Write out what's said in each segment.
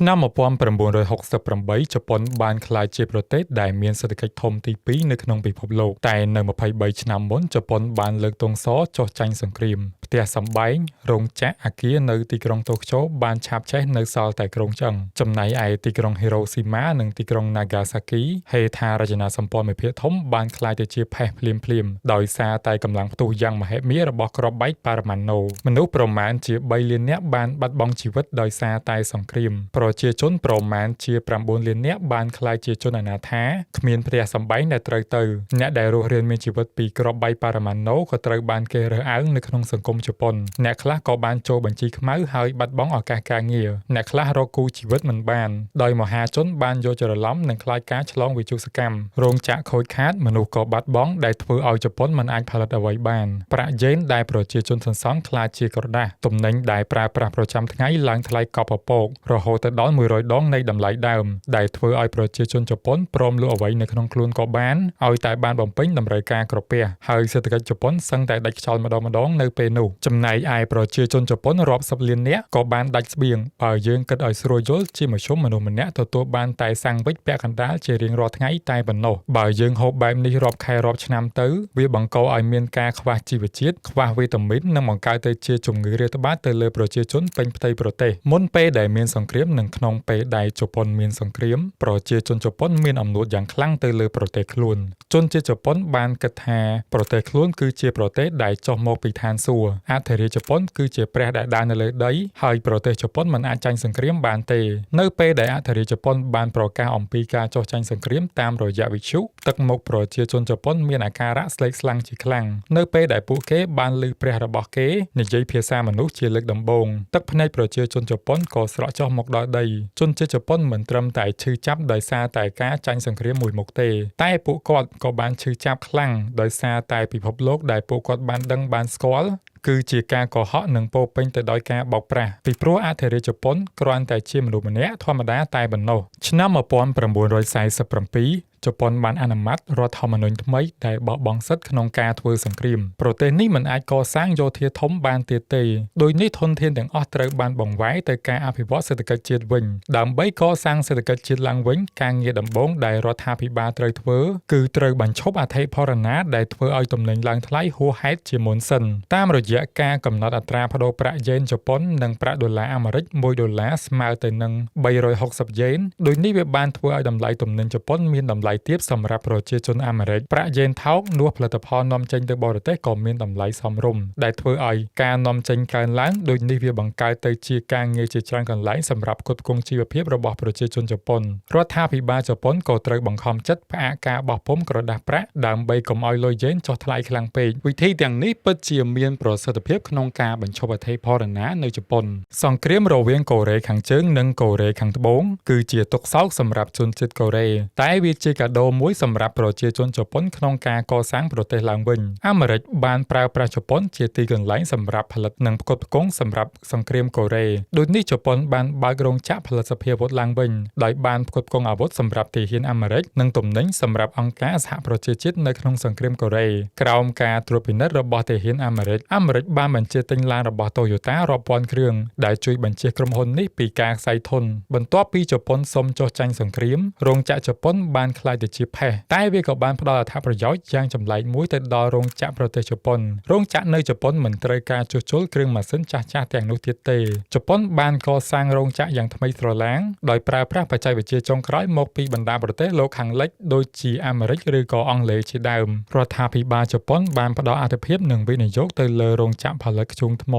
ឆ្នាំ1968ជប៉ុនបានក្លាយជាប្រទេសដែលមានសេដ្ឋកិច្ចធំទី2នៅក្នុងពិភពលោកតែនៅ23ឆ្នាំមុនជប៉ុនបានលើកទង់សចុះចាញ់សង្គ្រាមផ្ទះសម្បែងរោងចក្រអគារនៅទីក្រុងតូក្យូបានឆាបឆេះនៅសល់តែគ្រោងឆ្អឹងចំណែកឯទីក្រុងហ៊ីរ៉ូស៊ីម៉ានិងទីក្រុងណាហ្គាសាគីហេដ្ឋារចនាសម្ព័ន្ធមួយភាគធំបានក្លាយទៅជាផេះភ្លាមៗដោយសារតែកម្លាំងផ្ទុះយ៉ាងមហិមារបស់គ្រាប់បែកប៉ារ៉ាម៉ាណូមនុស្សប្រមាណជា3លាននាក់បានបាត់បង់ជីវិតដោយសារតែសង្គ្រាមប្រជាជនប្រមាណជា9លាននាក់បានក្លាយជាជនអនាថាគ្មានផ្ទះសម្បែងដែលត្រូវទៅអ្នកដែលរស់រានមានជីវិតពីគ្រាប់បែកប៉ារ៉ាម៉ាណូក៏ត្រូវបានគេរើសអើងនៅក្នុងសង្គមជប៉ុនអ្នកខ្លះក៏បានចូលបញ្ជីខ្មៅហើយបាត់បង់ឱកាសការងារអ្នកខ្លះរកគូជីវិតមិនបានដោយមហាជនបានយល់ច្រឡំនិងខ្លាចការឆ្លងវិទ្យុសកម្មរោងចក្រខូចខាតមនុស្សក៏បាត់បង់ដែលធ្វើឲ្យជប៉ុនមិនអាចផលិតអ្វីបានប្រាក់យេនដែលប្រជាជនសន្សំក្លាយជាក្រដាសទំនិញដែលប្រើប្រាស់ប្រចាំថ្ងៃឡើងថ្លៃកប់ពពករហូតទៅដល់100ដងនៃតម្លៃដើមដែលធ្វើឲ្យប្រជាជនជប៉ុនព្រមលក់អ្វីនៅក្នុងខ្លួនក៏បានឲ្យតែបានបំពេញតម្រូវការក្រពះហើយសេដ្ឋកិច្ចជប៉ុនសឹងតែដាច់ខ្យល់ម្ដងៗនៅពេលនោះចំណែកឯប្រជាជនជប៉ុនរាប់សិបលាននាក់ក៏បានដាច់ស្បៀងបើយើងគិតឲ្យស្រួលយល់ជាមធ្យមមនុស្សម្នាក់ទទួលបានតែសាំងវិចពាក់កណ្ដាលជារៀងរាល់ថ្ងៃតែប៉ុណ្ណោះបើយើងហូបបែបនេះរាប់ខែរាប់ឆ្នាំទៅវាបង្កឲ្យមានការខ្វះជីវជាតិខ្វះវីតាមីននិងបង្កើតទៅជាជំងឺរាតត្បាតទៅលើប្រជាជនពេញផ្ទៃប្រទេសមុនពេលដែលមានសង្គ្រាមនិងក្នុងពេលដែលជប៉ុនមានសង្គ្រាមប្រជាជនជប៉ុនមានអំនួតយ៉ាងខ្លាំងទៅលើប្រទេសខ្លួនជនជាតិជប៉ុនបានគិតថាប្រទេសខ្លួនគឺជាប្រទេសដែលចុះមកពីឋានសួគ៌អធិរាជជប៉ុនគឺជាព្រះដែលដើរនៅលើដីហើយប្រទេសជប៉ុនមិនអាចចាញ់សង្គ្រាមបានទេនៅពេលដែលអធិរាជជប៉ុនបានប្រកាសអំពីការចុះចាញ់សង្គ្រាមតាមរយៈវិទ្យុទឹកមុខប្រជាជនជប៉ុនមានអាការៈស្លេកស្លាំងជាខ្លាំងនៅពេលដែលពួកគេបានឮព្រះរបស់គេនិយាយភាសាមនុស្សជាលើកដំបូងទឹកភ្នែកប្រជាជនជប៉ុនក៏ស្រក់ចុះមកដល់ដីជនជាតិជប៉ុនមិនត្រឹមតែឈឺចាប់ដោយសារតែការចាញ់សង្គ្រាមមួយមុខទេតែពួកគាត់ក៏បានឈឺចាប់ខ្លាំងដោយសារតែពិភពលោកដែលពួកគាត់បានដឹងបានស្គាល់គឺជាការកុហកនិងពោពេញទៅដោយការបោកប្រាស់ពីព្រោះអធិរាជជប៉ុនគ្រាន់តែជាមនុស្សម្នាក់ធម្មតាតែប៉ុណ្ណោះឆ្នាំ1947ជប៉ុនបានអនុម័តរដ្ឋធម្មនុញ្ញថ្មីដែលបោះបង់សិទ្ធិក្នុងការធ្វើសង្គ្រាមប្រទេសនេះមិនអាចកសាងយោធាធំបានទៀតទេដោយនេះធនធានទាំងអស់ត្រូវបានបង្វែរទៅការអភិវឌ្ឍសេដ្ឋកិច្ចជាតិវិញដើម្បីកសាងសេដ្ឋកិច្ចជាតិឡើងវិញការងារដំបូងដែលរដ្ឋាភិបាលត្រូវធ្វើគឺត្រូវបញ្ឈប់អធិបរណាដែលធ្វើឲ្យទំនិញឡើងថ្លៃហួសហេតុជាមុនសិនតាមរយៈការកំណត់អត្រាប្តូរប្រាក់យេនជប៉ុននិងប្រាក់ដុល្លារអាមេរិក1ដុល្លារស្មើទៅនឹង360យេនដោយនេះវាបានធ្វើឲ្យតម្លៃទំនិញជប៉ុនមានតម្លៃទាបសម្រាប់ប្រជាជនអាមេរិកប្រាក់យេនថោកនោះផលិតផលនាំចេញទៅបរទេសក៏មានតម្លៃសមរម្យដែលធ្វើឲ្យការនាំចេញកើនឡើងដូចនេះវាបង្កើតទៅជាការងារជាច្រើនកន្លែងសម្រាប់ផ្គត់ផ្គង់ជីវភាពរបស់ប្រជាជនជប៉ុនរដ្ឋាភិបាលជប៉ុនក៏ត្រូវបង្ខំចិត្តផ្អាកការបោះពុម្ពក្រដាសប្រាក់ដើម្បីកុំឲ្យលុយយេនចុះថ្លៃខ្លាំងពេកវិធីទាំងនេះពិតជាមានប្រសិទ្ធភាពក្នុងការបញ្ឈប់អធិបរណានៅជប៉ុនសង្គ្រាមរវាងកូរ៉េខាងជើងនិងកូរ៉េខាងត្បូងគឺជាទុក្ខសោកសម្រាប់ជនជាតិកូរ៉េតែវាជាកាដូមួយសម្រាប់ប្រជាជនជប៉ុនក្នុងការកសាងប្រទេសឡើងវិញអាមេរិកបានប្រើប្រាស់ជប៉ុនជាទីកន្លែងសម្រាប់ផលិតនិងផ្គត់ផ្គង់សម្រាប់សង្គ្រាមកូរ៉េដូចនេះជប៉ុនបានបើករោងចក្រផលិតសភាវុធឡើងវិញដោយបានផ្គត់ផ្គង់អាវុធសម្រាប់ទាហានអាមេរិកនិងទំនិញសម្រាប់អង្គការសហប្រជាជាតិនៅក្នុងសង្គ្រាមកូរ៉េក្រោមការត្រួតពិនិត្យរបស់ទាហានអាមេរិកអាមេរិកបានបញ្ជាទិញឡានរបស់ Toyota រាប់ពាន់គ្រឿងដែលជួយបញ្ចៀសក្រុមហ៊ុននេះពីការក្ស័យធនបន្ទាប់ពីជប៉ុនសុំចុះចាញ់សង្គ្រាមរោងចក្រជប៉ុនបានក្លាយទៅជាផេះតែវាក៏បានផ្ដល់អត្ថប្រយោជន៍យ៉ាងចម្លែកមួយទៅដល់រោងចក្រប្រទេសជប៉ុនរោងចក្រនៅជប៉ុនមិនត្រូវការជួសជុលគ្រឿងម៉ាស៊ីនចាស់ៗទាំងនោះទៀតទេជប៉ុនបានកសាងរោងចក្រយ៉ាងថ្មីស្រឡាងដោយប្រើប្រាស់បច្ចេកវិទ្យាចុងក្រោយមកពីបណ្ដាប្រទេសលោកខាងលិចដូចជាអាមេរិកឬក៏អង់គ្លេសជាដើមរដ្ឋាភិបាលជប៉ុនបានផ្ដល់អាទិភាពនិងវិនិយោគទៅលើរោងចក្រផលិតធ្យូងថ្ម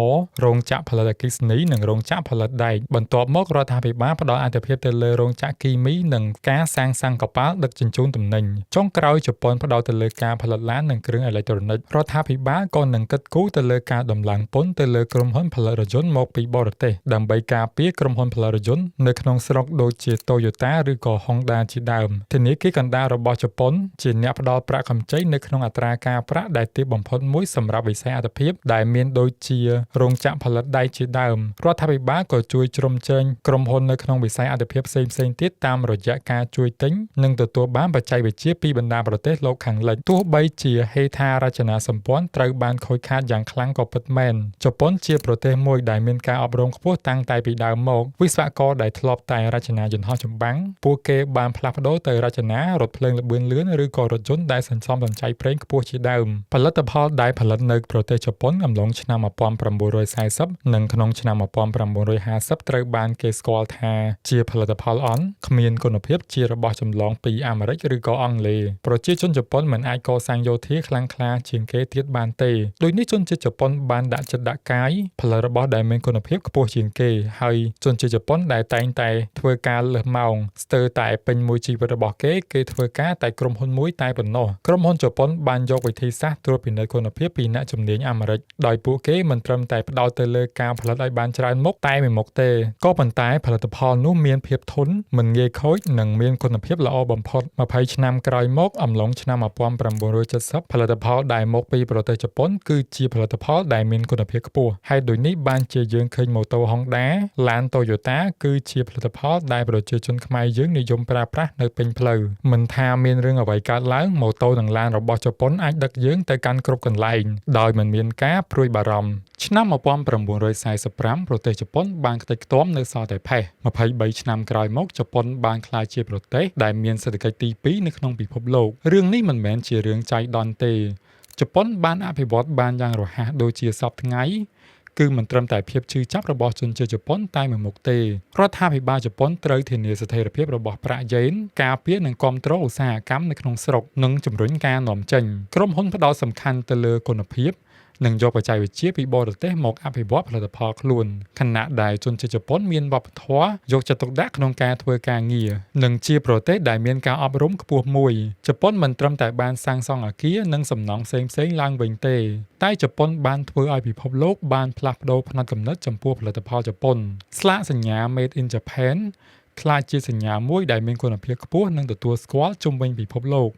រោងចក្រផលិតអគ្គិសនីនិងរោងចក្រផលិតដែកបន្ទាប់មករដ្ឋាភិបាលផ្ដល់អាទិភាពទៅលើរោងចក្រគីមីនិងការសាងសង់កប៉ាល់ដឹកជញ្ជូនទំនិញចុងក្រោយជប៉ុនផ្ដោតទៅលើការផលិតឡាននិងគ្រឿងអេឡិចត្រូនិករដ្ឋាភិបាលក៏នឹងគិតគូរទៅលើការដំឡើងពន្ធទៅលើក្រុមហ៊ុនផលិតរថយន្តមកពីបរទេសដើម្បីការពារក្រុមហ៊ុនផលិតរថយន្តនៅក្នុងស្រុកដូចជា Toyota ឬក៏ Honda ជាដើមធនាគារកណ្ដាលរបស់ជប៉ុនជាអ្នកផ្ដល់ប្រាក់កម្ចីនៅក្នុងអត្រាការប្រាក់ដែលទាបបំផុតមួយសម្រាប់វិស័យអាទិភាពដែលមានដូចជារោងចក្រផលិតដែកជាដើមរដ្ឋាភិបាលក៏ជួយជ្រោមជ្រែងក្រុមហ៊ុននៅក្នុងវិស័យអាទិភាពផ្សេងៗទៀតតាមរយៈការជួយទិញនិងទទួល បានបច្ចេកវិទ្យាពីបណ្ដាប្រទេសលោកខាងលិចទោះបីជាហេដ្ឋារចនាសម្ព័ន្ធត្រូវបានខូចខាតយ៉ាងខ្លាំងក៏ពិតមែនជប៉ុនជាប្រទេសមួយដែលមានការអប់រំខ្ពស់តាំងតែពីដើមមកវិស្វករដែលធ្លាប់តែរចនាយន្តហោះចម្បាំងពួកគេបានផ្លាស់ប្ដូរទៅរចនារថភ្លើងល្បឿនលឿនឬក៏រថយន្តដែលសន្សំសំចៃប្រេងខ្ពស់ជាដើមផលិតផលដែលផលិតនៅប្រទេសជប៉ុនអំឡុងឆ្នាំ1940និងក្នុងឆ្នាំ1950ត្រូវបានគេស្គាល់ថាជាផលិតផលអន់គ្មានគុណភាពជារបស់ចម្លងពីអាមេរិកឬក៏អង់គ្លេសប្រជាជនជប៉ុនមិនអាចកសាងយោធាខ្លាំងក្លាជាងគេទៀតបានទេដូចនេះជនជាតិជប៉ុនបានដាក់ចិត្តដាក់កាយផលិតរបស់ដែលមានគុណភាពខ្ពស់ជាងគេហើយជនជាតិជប៉ុនដែលតែងតែធ្វើការលើសម៉ោងស្ទើរតែពេញមួយជីវិតរបស់គេគេធ្វើការតែក្រុមហ៊ុនមួយតែប៉ុណ្ណោះក្រុមហ៊ុនជប៉ុនបានយកវិធីសាស្ត្រត្រួតពិនិត្យគុណភាពពីអ្នកជំនាញអាមេរិកដោយពួកគេមិនត្រឹមតែផ្ដោតទៅលើការផលិតឲ្យបានច្រើនមុខតែមួយមុខទេក៏ប៉ុន្តែផលិតផលនោះមានភាពធន់មិនងាយខូចនិងមានគុណភាពល្អបំផុត20ឆ្នាំក្រោយមកអំឡុងឆ្នាំ1970ផលិតផលដែលមកពីប្រទេសជប៉ុនគឺជាផលិតផលដែលមានគុណភាពខ្ពស់ហើយដូចនេះបានជាយើងឃើញម៉ូតូ Honda ឡាន Toyota គឺជាផលិតផលដែលប្រជាជនខ្មែរយើងនិយមប្រើប្រាស់នៅពេញផ្លូវមិនថាមានរឿងអ្វីកើតឡើងម៉ូតូនិងឡានរបស់ជប៉ុនអាចដឹកយើងទៅកាន់គ្រប់កន្លែងដោយមិនមានការព្រួយបារម្ភឆ្នាំ1945ប្រទេសជប៉ុនបានខ្ទេចខ្ទាំនៅសល់តែផេះ23ឆ្នាំក្រោយមកជប៉ុនបានក្លាយជាប្រទេសដែលមានសេដ្ឋកិច្ចទី2នៅក្នុងពិភពលោករឿងនេះមិនមែនជារឿងចៃដន្យទេជប៉ុនបានអភិវឌ្ឍបានយ៉ាងរហ័សដូចជាសព្វថ្ងៃគឺមិនត្រឹមតែភាពឈឺចាប់របស់ជនជាតិជប៉ុនតែមួយមុខទេរដ្ឋាភិបាលជប៉ុនត្រូវធានាស្ថិរភាពរបស់ប្រាក់យេនការពារនិងគ្រប់គ្រងឧស្សាហកម្មនៅក្នុងស្រុកនិងជំរុញការនាំចេញក្រុមហ៊ុនផ្ដោតសំខាន់ទៅលើគុណភាពនិងយកបច្ចេកវិទ្យាពីបរទេសមកអភិវឌ្ឍផលិតផលខ្លួនខណៈដែលជនជាតិជប៉ុនមានវប្បធម៌យកចិត្តទុកដាក់ក្នុងការធ្វើការងារនិងជាប្រទេសដែលមានការអប់រំខ្ពស់មួយជប៉ុនមិនត្រឹមតែបានសាងសង់អគារនិងសំណង់ផ្សេងៗឡើងវិញទេតែជប៉ុនបានធ្វើឲ្យពិភពលោកបានផ្លាស់ប្ដូរផ្នត់គំនិតចំពោះផលិតផលជប៉ុនស្លាកសញ្ញា Made in Japan ក្លាយជាសញ្ញាមួយដែលមានគុណភាពខ្ពស់និងទទួលស្គាល់ជុំវិញពិភពលោក។